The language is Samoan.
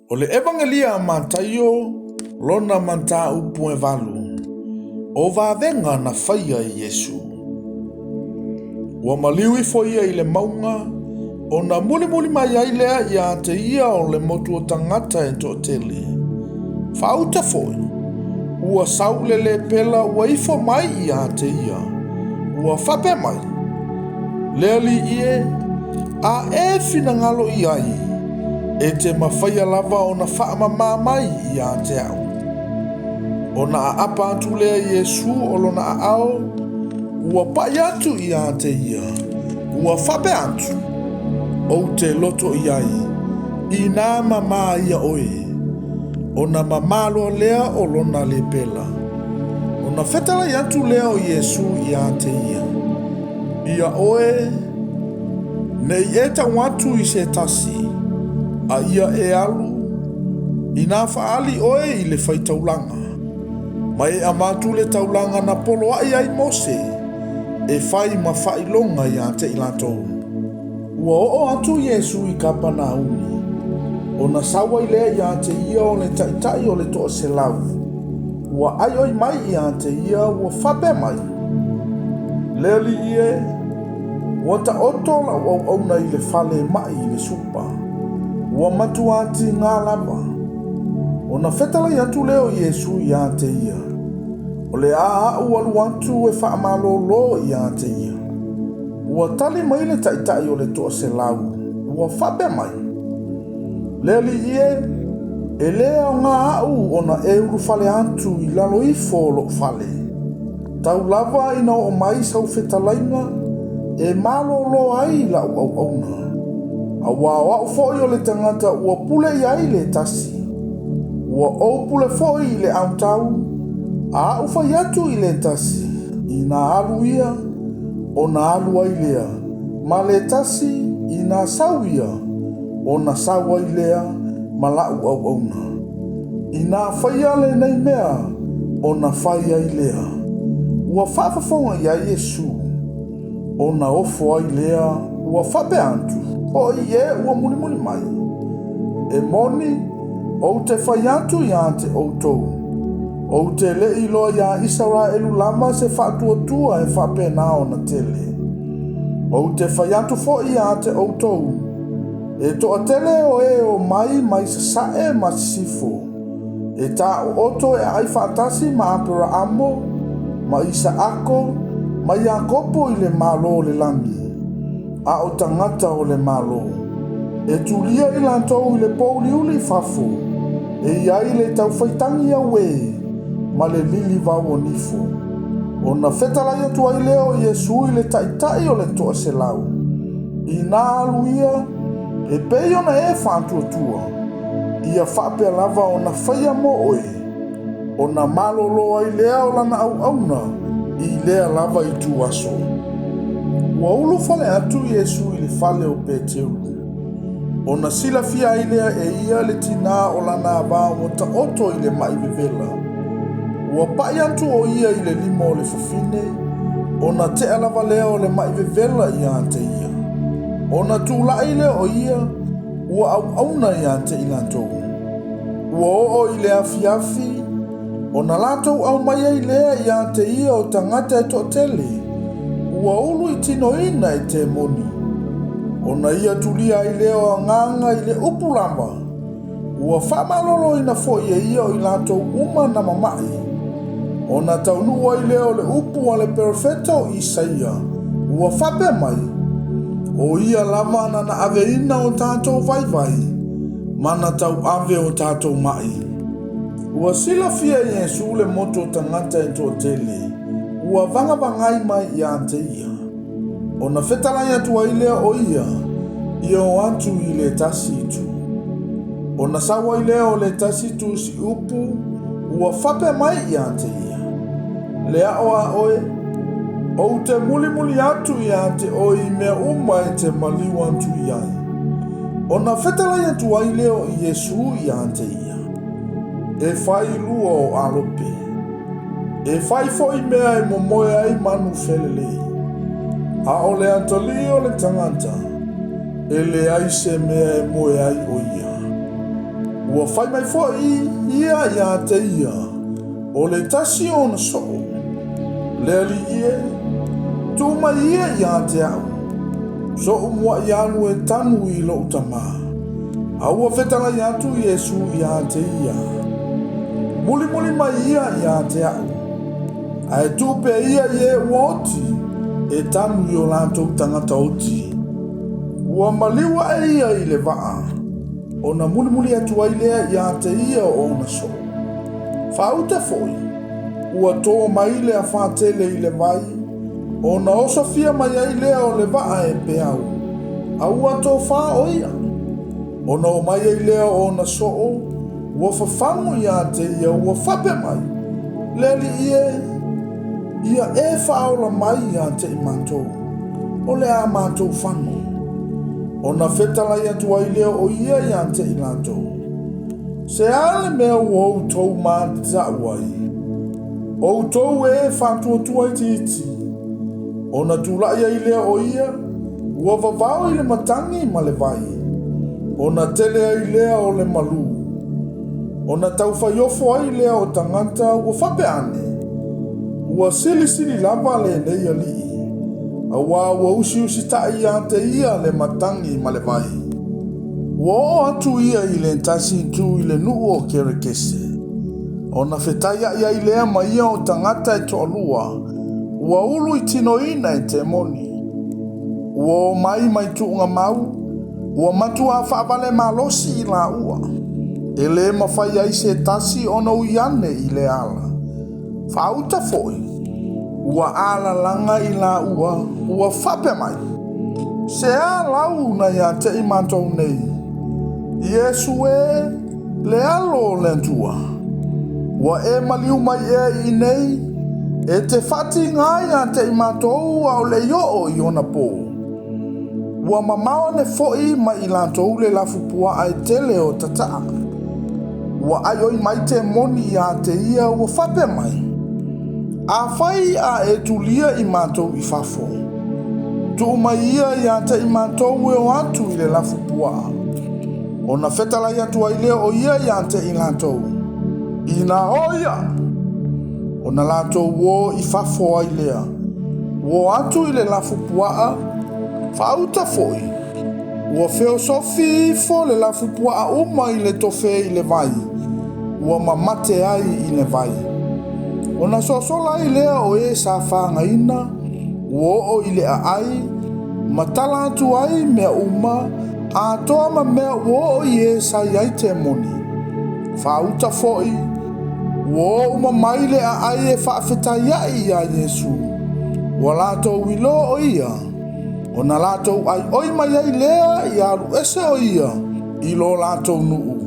O le Evagelia a Mataio, lona mataupu e valu, o vavega na faia e Iesu. Ua maliu ifo ia i le mauga, ona mulimuli mai ai lea ia te ia o le motu o tagata e toatele. Faauta foi, ua sau le lepela ua ifo mai ia te ia, ua faapea mai, Le Alii e, a e finagalo i ai, e te mafaia lava ona faamamā mai ia te au. Ona aapa atu lea Iesu o lona aao, ua pai atu ia te ia, ua faapea atu, Ou te loto i ai, inā mamā ia oe. Ona mamā loa lea o lona lepela. Ona fetalai atu lea o Iesu ia te ia, Ia oe, ne i e tau atu i se tasi, a ia e alu, inā faaali oe i le faitaulaga, ma e avatu le taulaga na poloai ai Mose e fai ma faailoga ia te i latou. Ua oo atu Iesu i Kapanaumi, ona sau ai lea ia te ia o le taitai o le 100, ua aioi mai ia te ia ua faapea mai, Le Alii e, ua taoto lau auauna i le fale maʻi i le supa, ua matua tigā lava. Ona fetalai atu lea o Iesu ia te ia, O le a aʻu alu atu e faamalōlō ia te ia. Ua tali mai le taitai o le 100, ua faapea mai, Le Alii e, e lē aoga aʻu ona e ulufale atu i lalo ifo o loʻu fale. Tau lava ina oo mai sau fetalaiga e malōlō ai laʻu auauna. Auā o aʻu foi o le tagata ua pule i ai le tasi. Ua ou pule foi i le autau, a aʻu fai atu i le tasi, inā alu ia, ona alu ai lea, ma le tasi, inā sau ia, ona sau ai lea ma laʻu auauna. Inā faia lenei mea, ona fai ai lea. Ua faafofoga i ai Iesu, ona ofo ai lea, ua faapea atu, Hoʻi e ua mulimuli mai. E moni, ou te fai atu ia te ʻoutou, ou te le i iloa iā Isaraelu lava se faatuatua e faapena ona tele. Ou te fai atu foi ia te ʻoutou, e toatele o e o mai mai sasae ma sisifo, e taooto e aai faatasi ma Aperaamo, ma Isaako, ma Iakopo i le Malo o le lagi, a o tagata o le Malo, e tulia i latou i le pōuliuli i fafo, e i ai le taufaitagi auē ma le lilivau o nifo. Ona fetalai atu ai lea o Iesu i le taitai o le 100, Inā alu ia, e pei ona e faatuatua, ia faapea lava ona faia mo oe. Ona malōlō ai lea o lana auauna i lea lava ituaso. Ua ulufale atu Iesu i le fale o Peteru, ona silafia ai lea e ia le tinā o lana ava ua taoto i le maʻi vevela. Ua paʻi atu ʻo ia i le lima o le fafine, ona tea lava lea o le maʻi vevela ia te ia. Ona tulai lea o ia, ua auauna ia te i latou. Ua oo i le afiafi, ona latou aumai ai lea ia te ia o tagata e toatele, ua ulu i tinoina e temoni. Ona ia tulia ai lea o agaga i le upu lava, ua faamaloloina foi e ia o i latou uma na mamaʻi. Ona taunuu ai lea o le upu a le perofeta o Isaia, ua faapea mai, O ia lava nana aveina o tatou vaivai, ma na tauave o tatou maʻi. Ua silafia e Iesu le motu o tagata e toatele, ua vagavagai mai ia te ia. Ona fetalai atu ai lea o ia, ia o atu i le tasi itu. Ona sau ai lea o le tasi tusi upu, ua faapea mai ia te ia, Le aʻo a ʻoe, ou te mulimuli atu ia te ʻoe i mea uma e te maliu atu i ai. Ona fetalai atu ai lea o Iesu ia te ia, E fai lua o alope. E fai foi mea e momoe ai manu felelei. A o le atalii o le tagata, e leai se mea e moe ai ʻo ia. Ua fai mai foi ia ia te ia, o le tasi o ona soo, Le Alii e, tuu mai ia ia te au, so'u mua'i alu e tanu i lo'u tamā. A ua fetalai atu Iesu ia te ia, Mulimuli mai ia ia te au, ae tuu pea ia i e ua oti e tanu i o latou tagata oti. Ua maliu aʻe ia i le vaa, ona mulimuli atu ai lea ia te ia o ona soo. Faauta foi, ua tō mai le afā tele i le vai, ona osofia mai ai lea o le vaa e peau, a ua tofā ʻo ia. Ona oo mai ai lea o ona soo, ua fafagu ia te ia, ua faapea mai, Le Alii e, ia e faaola mai ia te i matou, o le a matou fano. Ona fetalai atu ai lea o ia ia te i latou, Se a le mea ua outou matau ai? Outou e faatuatua itiiti. Ona tulai ai lea o ia, ua vavao i le matagi ma le vai, ona tele ai lea o le malū. Ona taufaiofo ai lea o tagata ua faapea ane, Ua silisili lava lenei alii, auā ua usiusitai ia te ia le matagi ma le vai. Ua oo atu ia i le tasi itu i le nuu o Kerekese, ona fetaiaʻi ai lea ma ia o tagata e toalua, ua ulu i tinoina e temoni. Ua o mai mai tuugamau, ua matuā faavale malosi i laua, e lē mafai ai se tasi ona ui ane i le ala. Faauta foi, ua alalaga i laua, ua faapea mai, Se a lau na ia te i matou nei, Iesu e, le Alo o le Atua? Ua e maliu mai ea i inei, e te faatigā ia te i matou a o le i oo i ona pō? Ua mamao ane foi mai i latou le lafupuaa e tele o tataa. Ua aioi mai temoni ia te ia ua faapea mai, Afai a e tulia i matou i fafo, tuu mai ia ia te i matou e o atu i le lafupuaa. Ona fetalai atu ai lea o ia ia te i latou, Inā o ia! Ona latou o i fafo ai lea, ua o atu i le lafupuaa, faauta foi, ua feosofi ifo le lafupuaa uma i le tofe i le vai, ua mamate ai i le vai. Ona sosola ai lea o e sa fagaina, ua oo i le aai, ma tala atu ai mea uma, atoa ma mea ua oo i e sa i ai temoni. Faauta foi, ua o uma mai le aai e faafetaiaʻi iā Iesu, ua latou iloa o ia, ona latou aioi mai ai lea ia alu ese o ia i lo latou nuu.